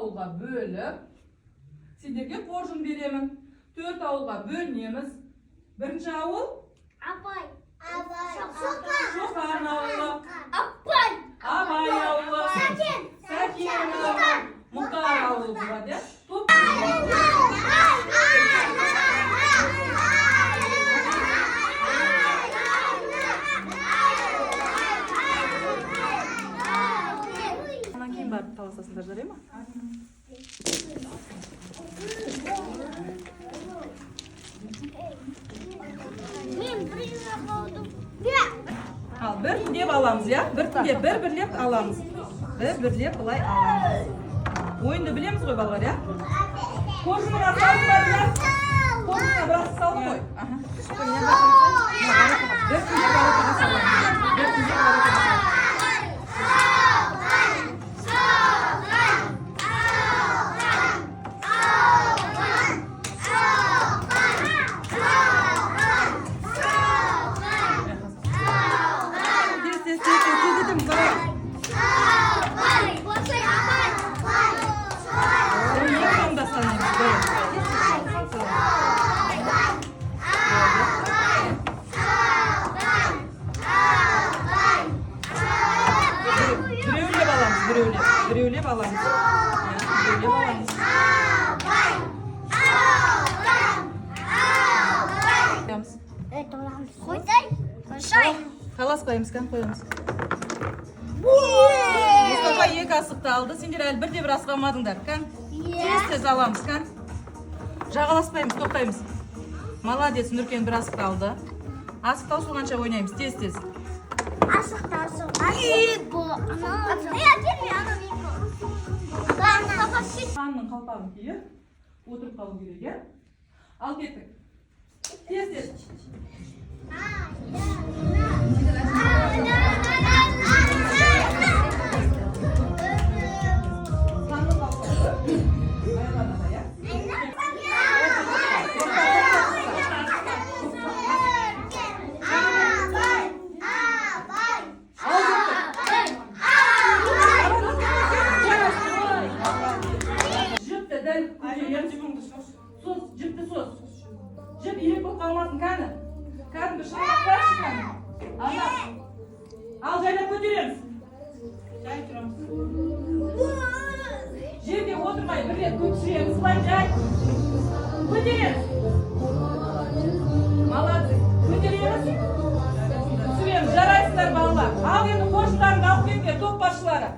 Ауылға бөліп, сендерге қоржын беремін. Төрт ауылға бөлінеміз. Бірінші ауыл? Абай. Абай. Шоқан. Шоқан ауылы. Абай. Абай ауылы. Сәкен. Сәкен ауылы. Мұхтар ауылы болады, иә? Топ. Анан кейін барып таласасыңдар, жарай ма? Мен біреуге қалдым. Ал біртіндеп аламыз, иә? Біртіндеп, бір бірлеп аламыз. Бір бірлеп былай аламыз. Ойынды білеміз ғой, балалар, иә? Қоржынға салдың ба, Диляр? Қоржынға біраз салдың ғой. Аха. Біртіндеп воротаға саламыз. Біртіндеп воротаға саламыз. Тез, тез, тез, тез, тездетеміз, давай. Ең соңында санаймыз. Бір. Біреулеп аламыз, біреулеп. Біреулеп аламыз. Иә, біреулеп аламыз. Қоямыз. Қойсай. Қойсай. Таласпаймыз, кән, қоямыз. Мұстафа екі асықты алды. Сендер әлі бірде бір асық алмадыңдар. Кән. Тез тез аламыз, кән. Жағаласпаймыз, тоқтаймыз. Молодец, Нұркен бір асықты алды. Асық таусылғанша ойнаймыз, тез тез. Асық тасық. Ханның қалпағын киіп, отырып қалу керек, иә? Ал кеттік. Тез тез. Ханның қалпағы. Аяғында, иә? Тоқта, тоқта, тоқта. Ал кеттік. Жіпті дәл көтереміз. Соз, жіпті соз. Жіп ирек болып қалмасын, кәні. Кәдімгі шырмап қояйықшы, кәні. Ана. Ал жайлап көтереміз. Жай тұрамыз. Жерге отырмай бір рет көтереміз, былай жай. Көтереміз. Молодцы. Көтереміз. Түсіреміз. Жарайсыздар, балалар. Ал енді қоржындарыңды алып келіңдер, топ басшылары.